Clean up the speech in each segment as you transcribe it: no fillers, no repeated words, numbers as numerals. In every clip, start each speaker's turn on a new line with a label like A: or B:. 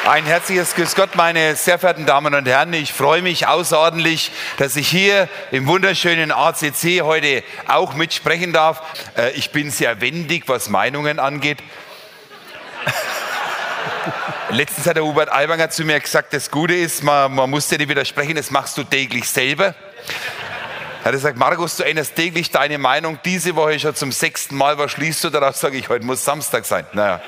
A: Ein herzliches Grüß Gott, meine sehr verehrten Damen und Herren. Ich freue mich außerordentlich, dass ich hier im wunderschönen ACC heute auch mitsprechen darf. Ich bin sehr wendig, was Meinungen angeht. Letztens hat der Hubert Aiwanger zu mir gesagt, das Gute ist, man muss dir nicht widersprechen, das machst du täglich selber. Er hat gesagt, Markus, du änderst täglich deine Meinung, diese Woche schon zum 6. Mal, was schließt du daraus? Sag ich, heute muss Samstag sein. Naja.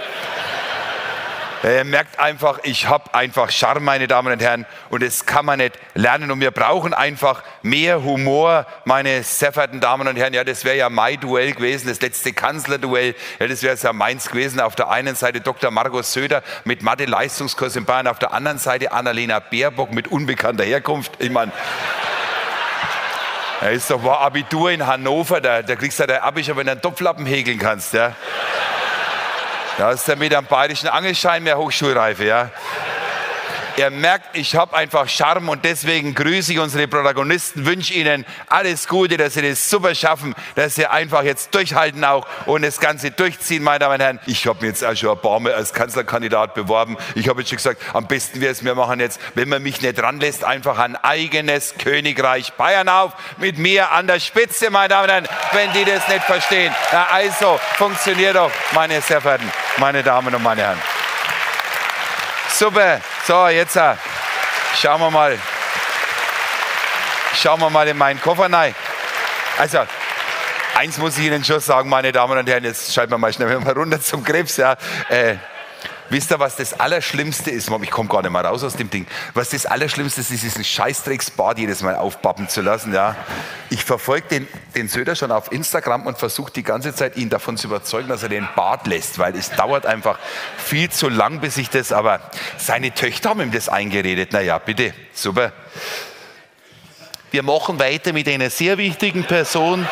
A: Er merkt einfach, ich hab einfach Charme, meine Damen und Herren, und das kann man nicht lernen. Und wir brauchen einfach mehr Humor, meine sehr verehrten Damen und Herren. Ja, das wäre ja mein Duell gewesen, das letzte Kanzlerduell. Ja, das wäre ja meins gewesen. Auf der einen Seite Dr. Markus Söder mit Mathe-Leistungskurs in Bayern, auf der anderen Seite Annalena Baerbock mit unbekannter Herkunft. Ich mein, er ist doch war Abitur in Hannover, da kriegst du ja dein Abi schon, wenn du einen Topflappen häkeln kannst, ja. Da ist er mit einem bayerischen Angelschein mehr Hochschulreife, ja. Er merkt, ich hab einfach Charme und deswegen grüße ich unsere Protagonisten, wünsche ihnen alles Gute, dass sie das super schaffen, dass sie einfach jetzt durchhalten auch und das Ganze durchziehen, meine Damen und Herren. Ich hab mir jetzt auch schon ein paar Mal als Kanzlerkandidat beworben. Ich hab jetzt schon gesagt, am besten wär's, wir machen jetzt, wenn man mich nicht ranlässt, einfach ein eigenes Königreich Bayern auf, mit mir an der Spitze, meine Damen und Herren, wenn die das nicht verstehen. Na also, funktioniert doch, meine sehr verehrten, meine Damen und meine Herren. Super, so jetzt schauen wir mal. Schauen wir mal in meinen Koffer rein. Also, eins muss ich Ihnen schon sagen, meine Damen und Herren, jetzt schalten wir mal schnell mal runter zum Krebs. Ja. Wisst ihr, was das Allerschlimmste ist? Ich komme gar nicht mal raus aus dem Ding. Was das Allerschlimmste ist, ist diesen Scheißdrecksbart jedes Mal aufpappen zu lassen. Ja. Ich verfolge den Söder schon auf Instagram und versuche die ganze Zeit, ihn davon zu überzeugen, dass er den Bart lässt, weil es dauert einfach viel zu lang, bis ich das, aber seine Töchter haben ihm das eingeredet. Naja, bitte, super. Wir machen weiter mit einer sehr wichtigen Person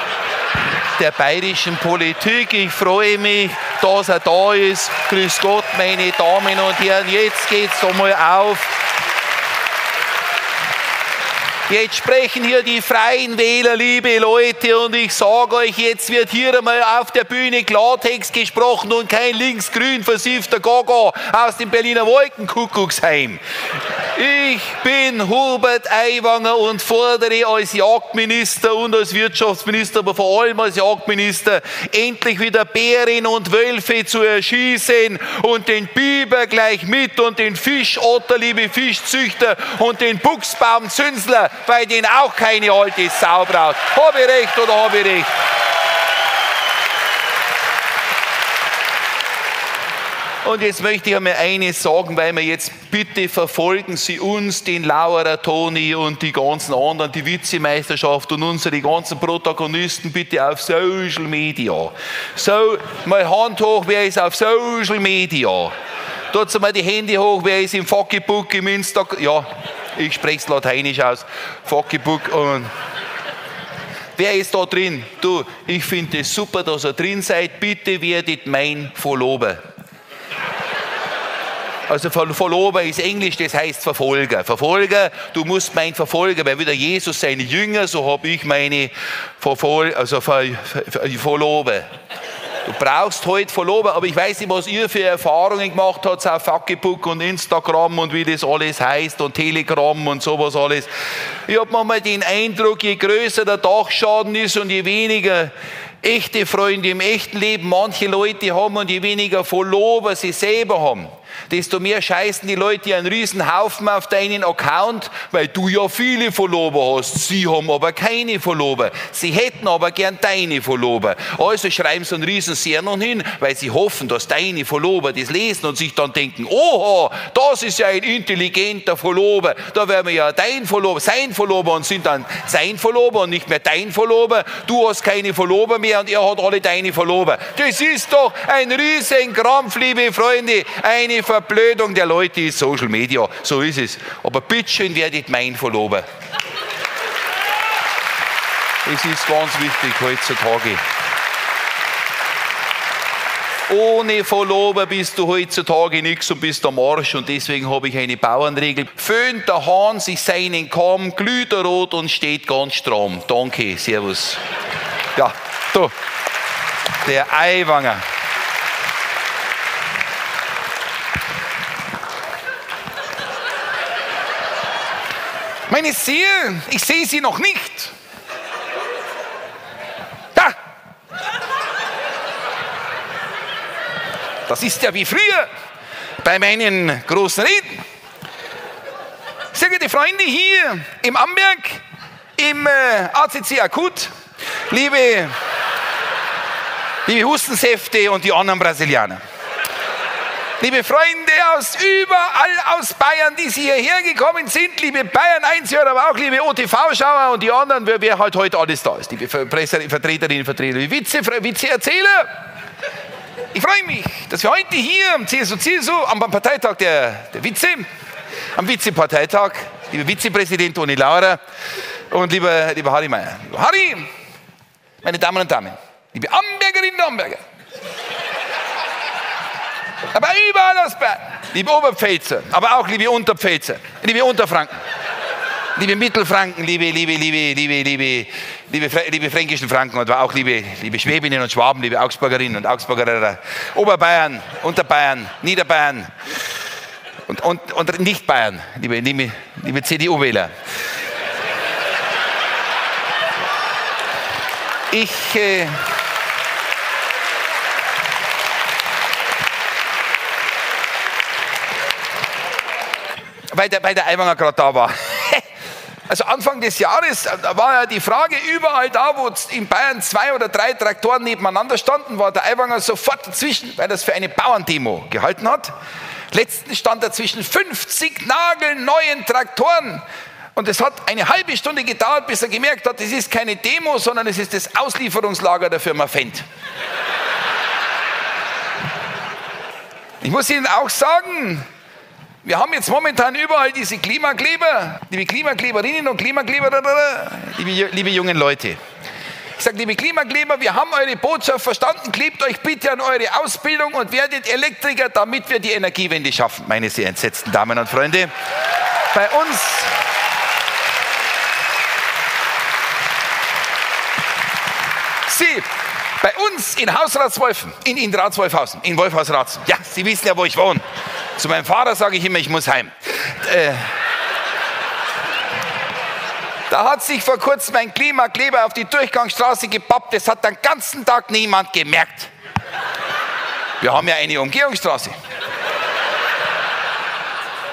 A: der bayerischen Politik. Ich freue mich, dass er da ist. Grüß Gott, meine Damen und Herren. Jetzt geht's einmal auf. Jetzt sprechen hier die Freien Wähler, liebe Leute, und ich sage euch, jetzt wird hier einmal auf der Bühne Klartext gesprochen und kein linksgrün versiffter Gaga aus dem Berliner Wolkenkuckucksheim. Ich bin Hubert Aiwanger und fordere als Jagdminister und als Wirtschaftsminister, aber vor allem als Jagdminister, endlich wieder Bären und Wölfe zu erschießen und den Biber gleich mit und den Fischotter, liebe Fischzüchter, und den Buchsbaumzünsler, bei denen auch keine alte Sau braucht. Hab ich recht oder hab ich recht? Und jetzt möchte ich einmal eines sagen, weil wir jetzt, bitte verfolgen Sie uns, den Lauerer Toni und die ganzen anderen, die Witzemeisterschaft und unsere ganzen Protagonisten bitte auf Social Media. So, mal Hand hoch, wer ist auf Social Media? Tut mal die Hände hoch, wer ist im Fuckebook, im Instagram, ja, ich spreche es lateinisch aus, Fuckebook und... Wer ist da drin? Du, ich finde es super, dass ihr drin seid, bitte werdet mein Verlober. Also Verlober ist Englisch, das heißt Verfolger. Verfolger, du musst mein Verfolger, weil wieder Jesus seine Jünger, so hab ich meine Verlober. Du brauchst heute Verlober, aber ich weiß nicht, was ihr für Erfahrungen gemacht habt auf Fuckebook und Instagram und wie das alles heißt und Telegram und sowas alles. Ich hab manchmal den Eindruck, je größer der Dachschaden ist und je weniger echte Freunde im echten Leben manche Leute haben und je weniger Verlober sie selber haben, desto mehr scheißen die Leute einen Riesenhaufen auf deinen Account, weil du ja viele Follower hast. Sie haben aber keine Follower. Sie hätten aber gern deine Follower. Also schreiben sie einen riesen Sermon hin, weil sie hoffen, dass deine Follower das lesen und sich dann denken, oha, das ist ja ein intelligenter Follower. Da wären wir ja dein Follower, sein Follower und sind dann sein Follower und nicht mehr dein Follower. Du hast keine Follower mehr und er hat alle deine Follower. Das ist doch ein Riesenkrampf, liebe Freunde, eine Verblödung der Leute ist Social Media, so ist es. Aber bitteschön werdet mein Verlober. Es ist ganz wichtig heutzutage. Ohne Verlober bist du heutzutage nix und bist am Arsch und deswegen habe ich eine Bauernregel. Föhnt der Hahn sich seinen Kamm, glüht er rot und steht ganz stramm. Danke, servus. Ja, du, der Aiwanger. Meine Seele, ich sehe sie noch nicht. Da! Das ist ja wie früher bei meinen großen Reden. Sehr geehrte Freunde hier im Amberg, im ACC Akut, liebe Hustensäfte und die anderen Brasilianer. Liebe Freunde aus überall aus Bayern, die Sie hierher gekommen sind, liebe Bayern 1-Hörer, aber auch liebe OTV-Schauer und die anderen, wer halt heute alles da ist, liebe Vertreterinnen und Vertreter, liebe Witze-Erzähler. Ich freue mich, dass wir heute hier am CSU-CSU, am Parteitag der Witze, am Witze-Parteitag, lieber Vizepräsident Toni Laurer und lieber Harry Mayer. Lieber Harry, meine Damen und Damen, liebe Ambergerinnen und Amberger, aber überall aus Bayern, liebe Oberpfälzer, aber auch liebe Unterpfälzer, liebe Unterfranken, liebe Mittelfranken, liebe fränkischen Franken und auch liebe Schwäbinnen und Schwaben, liebe Augsburgerinnen und Augsburger, Oberbayern, Unterbayern, Niederbayern und nicht Bayern, liebe CDU-Wähler. Weil der Aiwanger gerade da war. Also Anfang des Jahres war ja die Frage, überall da, wo in Bayern 2 oder 3 Traktoren nebeneinander standen, war der Aiwanger sofort dazwischen, weil das für eine Bauerndemo gehalten hat. Letztens stand er zwischen 50 nagelneuen Traktoren. Und es hat eine halbe Stunde gedauert, bis er gemerkt hat, es ist keine Demo, sondern es ist das Auslieferungslager der Firma Fendt. Ich muss Ihnen auch sagen, wir haben jetzt momentan überall diese Klimakleber, liebe Klimakleberinnen und Klimakleber, liebe jungen Leute. Ich sage, liebe Klimakleber, wir haben eure Botschaft verstanden, klebt euch bitte an eure Ausbildung und werdet Elektriker, damit wir die Energiewende schaffen, meine sehr entsetzten Damen und Freunde. Bei uns bei uns in Hausratswolfen, in Ratswolfhausen, in Wolfhausratzen. Ja, Sie wissen ja, wo ich wohne. Zu meinem Vater sage ich immer, ich muss heim. Da hat sich vor kurzem ein Klimakleber auf die Durchgangsstraße gepappt. Das hat den ganzen Tag niemand gemerkt. Wir haben ja eine Umgehungsstraße.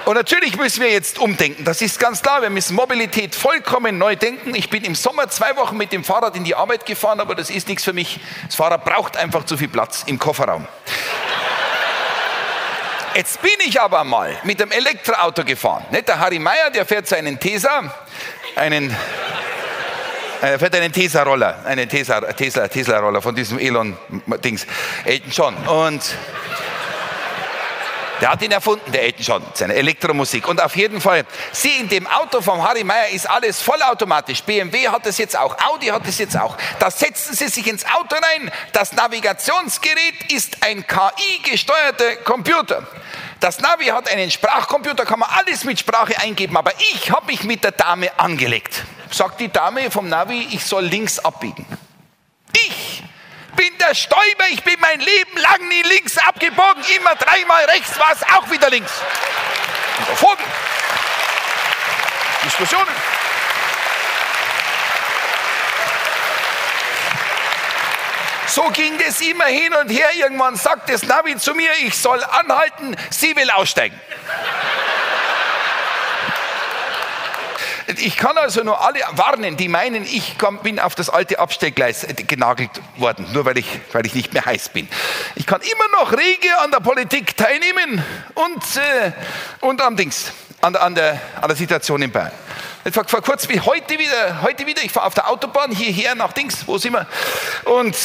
A: Und natürlich müssen wir jetzt umdenken, das ist ganz klar. Wir müssen Mobilität vollkommen neu denken. Ich bin im Sommer 2 Wochen mit dem Fahrrad in die Arbeit gefahren, aber das ist nichts für mich. Das Fahrrad braucht einfach zu viel Platz im Kofferraum. Jetzt bin ich aber mal mit dem Elektroauto gefahren. Nicht? Der Harry Mayer, der fährt seinen Tesla, er fährt einen Tesla-Roller, einen Tesla-Roller von diesem Elon-Dings, Elton John. Und der hat ihn erfunden, der Elton John, seine Elektromusik. Und auf jeden Fall, Sie, in dem Auto vom Harry Mayer ist alles vollautomatisch. BMW hat es jetzt auch, Audi hat es jetzt auch. Da setzen Sie sich ins Auto rein. Das Navigationsgerät ist ein KI-gesteuerter Computer. Das Navi hat einen Sprachcomputer, kann man alles mit Sprache eingeben. Aber ich habe mich mit der Dame angelegt. Sagt die Dame vom Navi, ich soll links abbiegen. Ich bin der Stoiber, ich bin mein Leben lang nie links abgebogen, immer 3-mal rechts war es auch wieder links. Und der Vogel. Diskussionen. So ging das immer hin und her. Irgendwann sagt das Navi zu mir, ich soll anhalten, sie will aussteigen. Ich kann also nur alle warnen, die meinen, ich bin auf das alte Abstellgleis genagelt worden, nur weil ich nicht mehr heiß bin. Ich kann immer noch rege an der Politik teilnehmen und am Dings, an der Situation in Bayern. Vor kurzem, wie heute wieder, ich fahre auf der Autobahn hierher nach Dings, wo sind wir? Und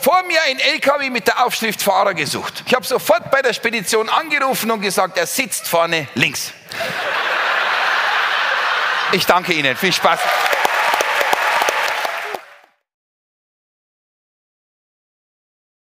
A: vor mir ein LKW mit der Aufschrift Fahrer gesucht. Ich habe sofort bei der Spedition angerufen und gesagt, er sitzt vorne links. Ich danke Ihnen. Viel Spaß.